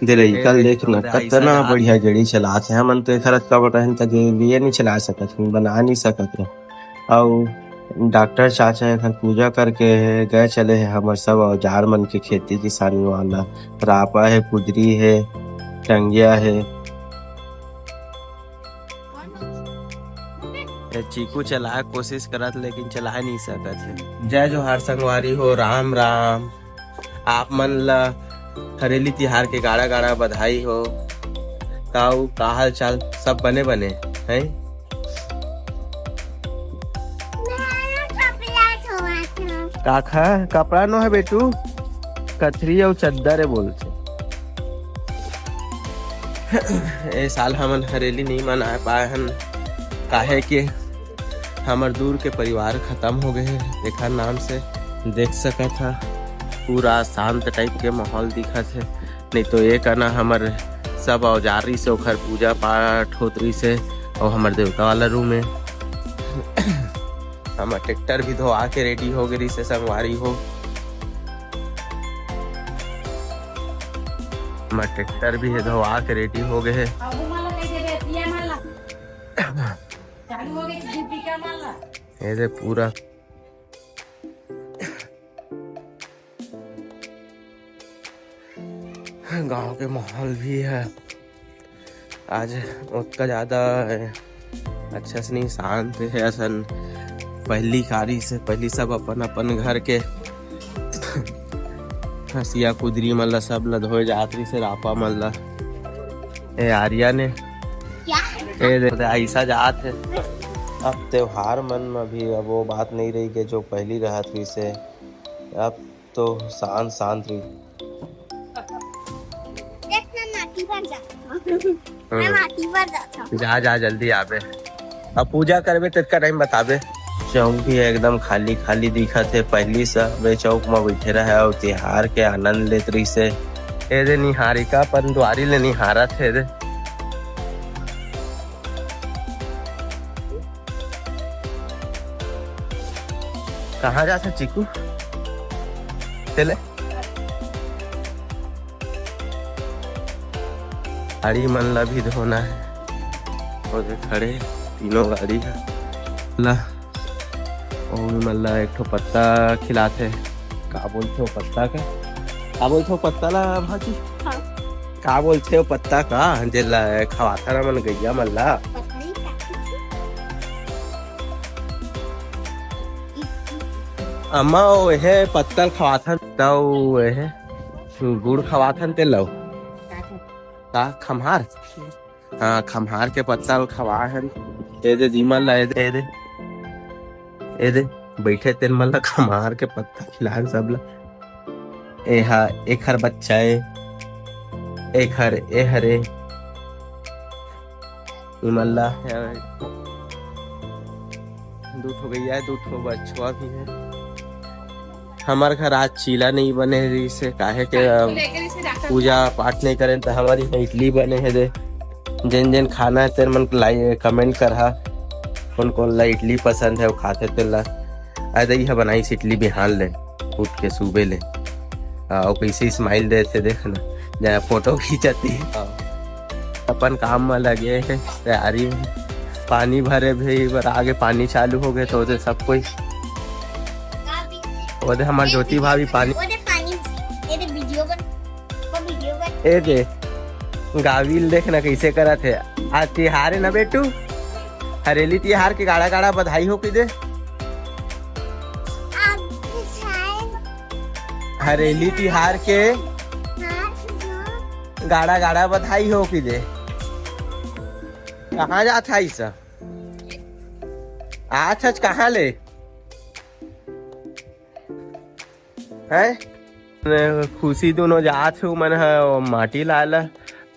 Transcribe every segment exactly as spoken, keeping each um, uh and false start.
दे रही, कल देख ना, कतना बढ़िया गेड़ी चलात हे। हमन तो एखर अतका बड़ा हन, त गेड़िया नहीं चला सकत हन, बना नहीं सकत हन। अउ डॉक्टर चाचा एखर पूजा करके हे, गए चले हे हमर सब औजार मन के, खेती किसानी वाला, रापा हे, कुदरी हे, टंगिया हे। ये चीकू चलाए कोशिश करत, लेकिन चला नहीं सकत हे। जय जोहार संगवारी हो, राम राम। आप मन ला हरेली तिहार के गाड़ा गाड़ा बधाई हो। का उ, का हाल चाल? सब बने बने हैं? का खा? कपड़ा नो है बेटू, कथरी अउ चद्दर है बोलथे। ए साल हमन हरेली नहीं मना पाए हन, काहे के हमर दूर के परिवार खत्म हो गए हे एखर नाम से। देख सकत हा, पूरा शांत टाइप के माहौल दिखत हे। नहीं तो एक आना हमर सब औजार रहिस हे, ओखर पूजा पाठ होत रहिस हे, अउ हमर देवता वाला रूम में हमर ट्रैक्टर भी धोआ के रेडी हो गे रहिस हे संगवारी हो। हमर ट्रैक्टर भी हे, धोआ के रेडी हो गए हे। ये दे पूरा गांव के माहौल भी है आज ओतका ज्यादा अच्छा से नहीं, शांत है असन। पहली कारी से पहली सब अपन अपन घर के हंसिया कुदरी मन ला सब ला धोए जात रहिस हे, रापा मन ला। ए आर्या ने क्या? ए दे, दे, ऐसा जात है। अब त्योहार मन में भी अब वो बात नहीं रही कि जो पहली रहत रहिस हे। अब तो शांत शांत रही। देख ना, माटी भर जा। मैं माटी भर जाता हूँ। जा जा जल्दी आबे, अब पूजा करबे तेतका टाइम बताबे। चौक भी एकदम खाली खाली दिखत हे, पहली सब ए चौक म बैठे रहे अउ तिहार के आनंद लेत रहिस हे। ए दे निहारिका अपन दुआरी ले निहारत हे दे। कहाँ जात हे चीकू? चले। गाड़ी मन ला भी धोना है। ओदे खड़े तीनों गाड़ी है। ला, ओ मन ला एक ठो पत्ता खिलात है। का बोलथे ओ पत्ता का? का बोलथे ओ पत्ता ला भाजी? हाँ। का बोलथे ओ पत्ता का? जेला खवाथन हमन गैया मन ला। पता नहीं क्या। अम्मा, ओ हे पत्ता ल खवाथन, त ओ हे गुड़ खवाथन ते लो। का खम्हार? हाँ, खम्हार के पत्ता ल खवा हन। ए दे जीमन ला, ए दे, ए दे, ए दे, बैठे तेन मन ला खम्हार के पत्ता खिलान सब ला। ए हा, एखर बच्चा ए, एखर, ए हरे। इमन ला, दू ठो गैया है, दू ठो बछवा भी है। हमर घर आज चीला नहीं बने रहिस हे, काहे के, अ, पूजा पाठ नहीं करें, तो हमर इहाँ इडली बने हे दे। जेन जेन खाना है, तेन मन लाई-, comment करहा, कौन कौन ला इडली पसंद है, वो खाथे तेन ला। आ दई ह बनाइस इडली बिहान ले, उठ के सुबे ले। आ, अउ कैसे smile देथे, देख ना, जहाँ फोटो खींचत हे। अपन काम में लगे हे, तैयारी में। पानी भरे भी बर आगे, पानी चालू हो गए, तो ओदे सब कोई, ओदे हमार ज्योति भाभी पानी, ओदे पानी, ये दे वीडियो बन, वो वीडियो बन। ए दे, गाविल देख ना कैसे करत हे। आज तिहार है ना बेटू, हरेली तिहार के गाड़ा गाड़ा बधाई हो कहि दे। हरेली तिहार के गाड़ा गाड़ा बधाई हो कहि दे। कहाँ जात हस? आत हस कहाँ ले? हैं? खुशी दोनों जात हे, ओमन ह माटी लाय ला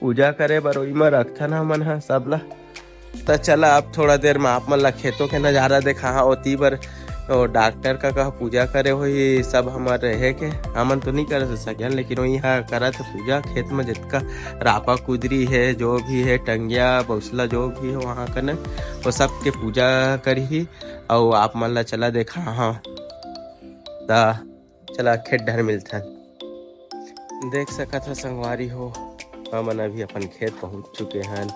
पूजा करे बर, ओही म रखथन हमन ह सब ला। त चला, अब थोड़ा देर म आप मन ला खेतों के नजारा देखाहा। ओती बर ओ डॉक्टर का कहा पूजा करे होही, सब हमर रहे के, हमन तो नहीं कर सकन, लेकिन वही ह करत हे पूजा। खेत म जितका रापा कुदरी हे, जो भी हे, टंगिया बौसला जो भी हे वहाँ कने, वो सब के पूजा करही। अउ आप मन ला चला देखाहा। त चला खेत डहर मिलथन। देख सकत ह संगवारी हो, हमन अभी अपन खेत पहुंच चुके हन।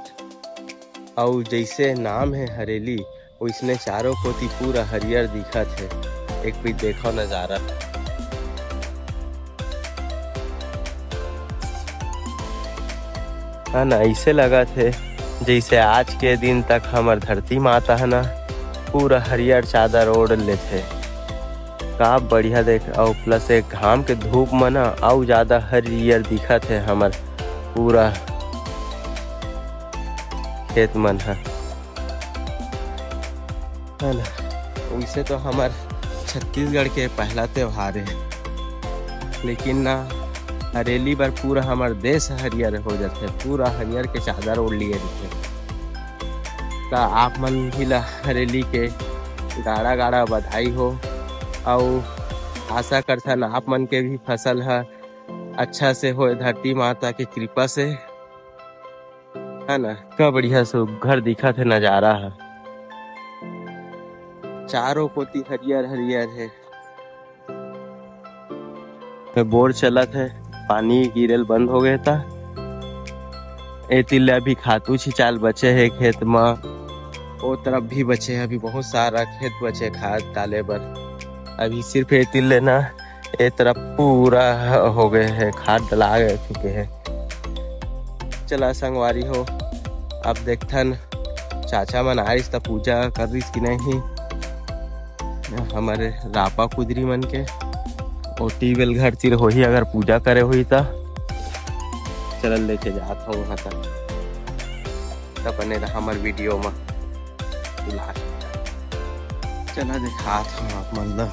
अउ जइसे नाम हे हरेली, वइसने चारों कोती पूरा हरियर दिखत हे। एक पीछे देखो नजारा, है ना, अइसे लगत हे जइसे आज के दिन तक हमर धरती माता ह ना पूरा हरियर चादर ओढ़ लेथे। का बढ़िया देख, अउ plus एक घाम के धूप म ना अउ ज्यादा हरियर दिखत हे हमर पूरा खेत मन ह, है ना। वइसे तो हमर छत्तीसगढ़ के पहला त्योहार हे, लेकिन ना हरेली बर पूरा हमर देश हरियर हो जाथे, पूरा हरियर के चादर ओढ़ लिए रहिथे। त आप मन भी ला हरेली के गाड़ा गाड़ा बधाई हो, अउ आशा करथन आप मन के भी फसल ह अच्छा से होए धरती माता के कृपा से, है ना। का बढ़िया सुघर दिखत हे नजारा ह, चारों कोती हरियर हरियर हे। बोर चलत हे, पानी गिरेल बंद हो गए था। ए तिल्ले अभी खातू छिचाल बचे हे खेत म, ओ तरफ भी बचे हे, अभी बहुत सारा खेत बचे खाद डाले बर। अभी सिर्फ ए तिल्ले ना, ए तरफ पूरा हो गए हे, खाद डला गए चुके हे। चला संगवारी हो, अब देखथन चाचा मन आइस त पूजा करिस कि नहीं। हमर रापा कुदरी मन के ओ ट्यूबवेल घर तिर होही, अगर पूजा करे होही त चलल लेके जात हो वहां तक। त बने रहा हमर वीडियो म last। चला दिखात हो आप मन ला।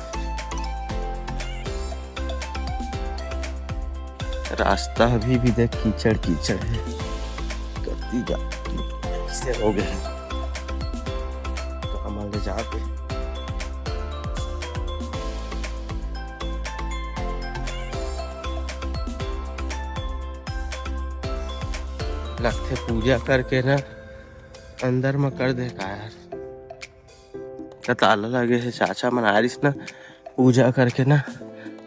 रास्ता अभी भी देख कीचड़ कीचड़ हे, कति जा ऐसे हो गए हे। तो हमन ले जाके लगथे पूजा करके ना अंदर म कर दे का यार। का ताला लगे हे, चाचा मन आरिस ना पूजा करके ना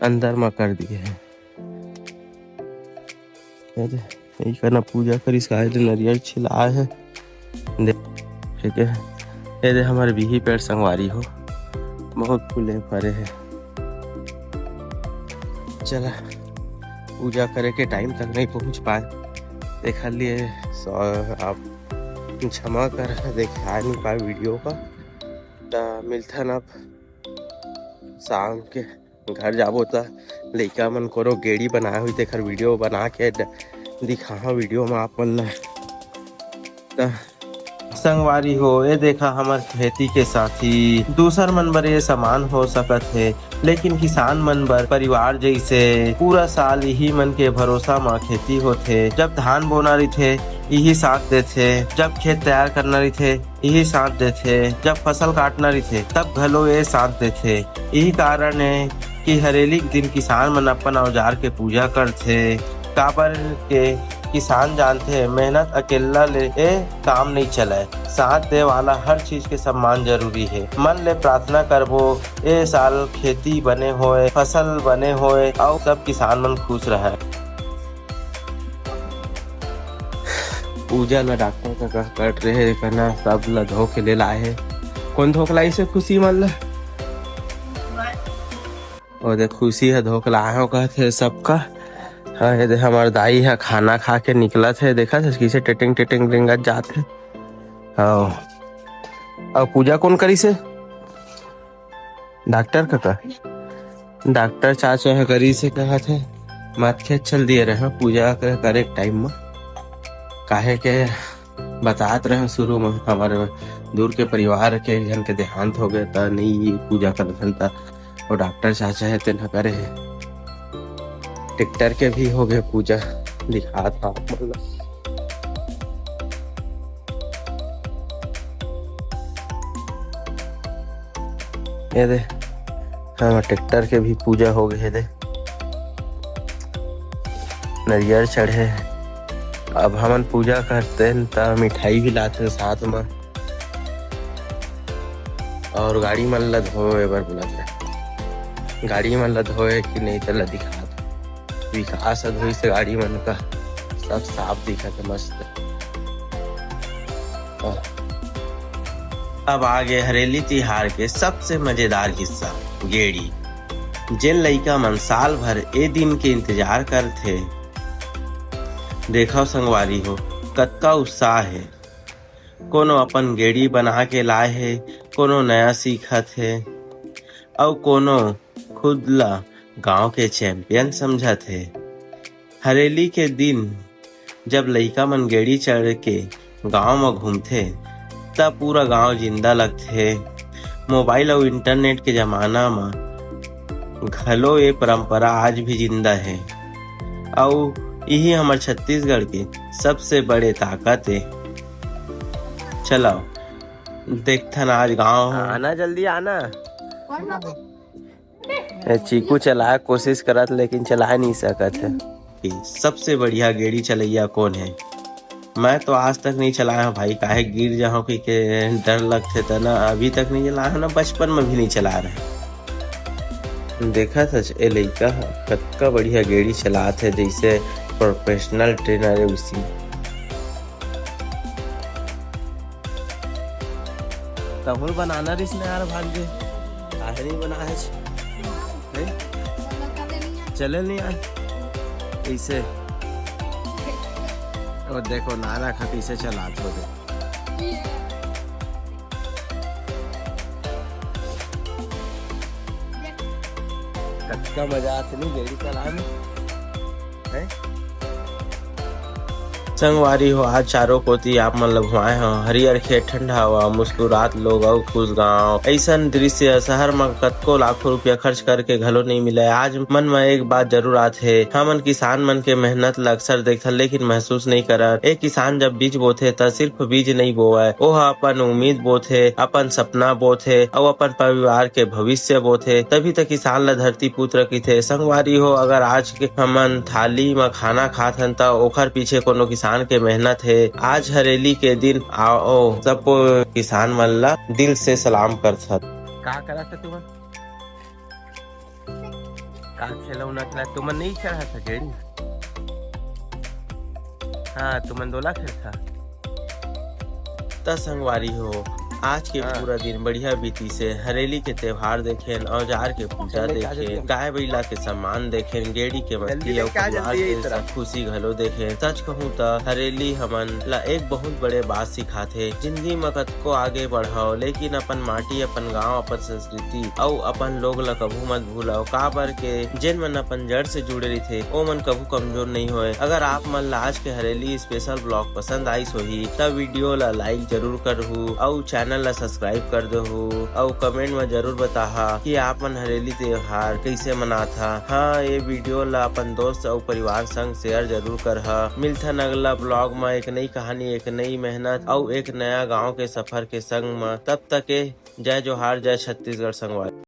अंदर म कर दिए हे। ये दे, ये करना पूजा करिस का, ये दे नरियर छिलाए हे। दे, ठीक हे। ये दे हमर बिही पेड़ संगवारी हो, बहुत फूले फरे हे। चला, पूजा करे के टाइम तक नहीं पहुंच पाए, देख लिए सो-, आप क्षमा कर, दिखा नहीं पाए वीडियो का। त मिलथन अब शाम के, घर जाबो त लइका मन कोनो गेड़ी बनाए हुई, तेखर वीडियो बना के ड-, दिखाहा वीडियो म आप मन ला। त संगवारी हो, ए देखा हमर खेती के साथी, दूसर मन बर ए समान हो सकत हे, लेकिन किसान मन बर परिवार जइसे पूरा साल इही मन के भरोसा म खेती होथे। जब धान बोना रहिथे, इही साथ देथे, जब खेत तैयार करना रहिथे, इही साथ देथे, जब फसल काटना रहिथे, तब घलो ए साथ देथे। इही कारण हे कि हरेली के दिन किसान मन अपन औजार के पूजा करथे, काबर के किसान जानथे, मेहनत अकेल्ला ले ए काम नइ चलय। साथ दे वाला हर चीज के सम्मान जरूरी हे। मन ले प्रार्थना करबो, ए साल खेती बने होय, फसल बने होय, अउ सब किसान मन खुश रहय। पूजा ला डॉक्टर कका करत रहे, कहना सब ला धो के ले लाए हे। कोन धो के लाइस हे खुशी मन ला? ओ दे, खुशी ह धो के लाए हो कहत हे सबका। हाँ, ये दे हमर दाई ह खाना खा के निकलत हे, देखत हे कइसे टेटिंग टेटिंग रेंगत जात हे। हाँ, अउ पूजा कोन करिस हे? डॉक्टर कका। डॉक्टर चाचा ह करिस हे कहत हे, मत खेत चल दिए रहे पूजा के करे के टाइम म, काहे के बतात रहे शुरू म, हमर दूर के परिवार के एक झन के देहांत हो गए, त नहीं पूजा करथन, त वो डॉक्टर चाचा हे, तेन ह करे हे। ट्रैक्टर के भी हो गए पूजा, दिखात हव आप मन ला। ये दे, हाँ, ट्रैक्टर के भी पूजा हो गए हे दे, नरियर चढ़े। अब हमन पूजा करते हैं त मिठाई भी लाते हैं साथ में। और गाड़ी मन ला धोए बर बोलत रहे, गाड़ी मन ला धोए कि नहीं तेला दिखात। विकास ह धोइस गाड़ी मन का, अब साफ दिखत हे, मस्त। अब आगे हरेली तिहार के सबसे मजेदार हिस्सा, गेड़ी। जेन लइका मन साल भर ए दिन के इंतजार करथे, देखव संगवारी हो, कतका उत्साह हे। कोनो अपन गेड़ी बना के लाए हे, कोनो नया सीखत हे, अउ कोनो खुद ला गांव के चैंपियन समझत हे। हरेली के दिन जब लइका मन गेड़ी चढ़ के गांव म घूमथे, त पूरा गांव जिंदा लगथे। मोबाइल अउ इंटरनेट के जमाना म घलो ए परंपरा आज भी जिंदा हे, अउ इही हमर छत्तीसगढ़ के सबसे बड़े ताकत ए। चलो, देखथन आज गांव ह। आना, जल्दी आना। ए, चीकू चलाए कोशिश करत, लेकिन चलाए नहीं सकत हे। कि सबसे बढ़िया गेड़ी चलैया कोन हे? मैं तो आज तक नहीं चलाए हूँ भाई, काहे गिर जाहूँ कि के डर लगथे, त ना अभी तक नहीं चलाए हूँ, ना बचपन में भी नहीं चला रहे। देखत हस, ए लइका ह कतका बढ़िया गेड़ी चलात हे, जैसे प्रोफेशनल ट्रेनर हे उसी। तहुल बनाना रिस ना यार, भाग दे। काहे नहीं बना है? हैं? चले नहीं यार। इसे। और देखो, नारा खा कैसे चला छोड़े। कतका मजा आथे नहीं गेड़ी चलाए में, हैं? संगवारी हो, आज चारों कोती आप मन ल घुमाए हव। हरियर खेत, ठंडा हवा, मुस्कुरात लोग अउ खुश गांव। अइसन दृश्य शहर म कतको लाखों रुपया खर्च करके घलो नइ मिलय। आज मन म एक बात जरूर आथे, हमन किसान मन के मेहनत ल अक्सर देखथन, लेकिन महसूस नइ करन। एक किसान जब बीज बोथे, त सिर्फ बीज नइ बोवय, ओह अपन उम्मीद बोथे, अपन सपना बोथे अउ अपन परिवार के भविष्य बोथे। तभी त किसान ल धरती पुत्र कहिथे। संगवारी हो, अगर आज के हमन थाली म खाना खात हन, त ओखर पीछे कोनो किसान के मेहनत हे। आज हरेली के दिन आओ, सबो किसान मन ला दिल से सलाम करथन। का करत हे तुमन? का खेलौना खेला? तुमन नहीं चढ़ा था गेड़ी? हाँ, तुमन दोला खेलथा। त संगवारी हो, आज के हाँ। पूरा दिन बढ़िया बीतीस हे। हरेली के त्योहार देखेन, औजार के पूजा देखेन, गाय बइला के सम्मान देखेन, गेड़ी के मस्ती अउ परिवार के खुशी घलो देखेन। सच कहूं त हरेली हमन ला एक बहुत बड़े बात सिखाथे, जिंदगी म कतको आगे बढ़व, लेकिन अपन माटी, अपन गांव, अपन संस्कृति अउ अपन लोग ला कभू मत भूलव, काबर के जेन मन अपन जड़ से जुड़े रहिथे, ओ मन कभू कमजोर नइ होय। अगर आप मन ला आज के हरेली special vlog पसंद आइस होही, त video ला like जरूर करहू अउ channel ला subscribe कर देहू अउ comment म जरूर बताहा कि आप मन हरेली त्योहार कइसे मनात हा। हाँ, ये video ला अपन दोस्त अउ परिवार संग share जरूर करहा। मिलथन अगला vlog म एक नई कहानी, एक नई मेहनत अउ एक नया गांव के सफर के संग म। तब तक के जय जोहार, जय छत्तीसगढ़ संगवारी।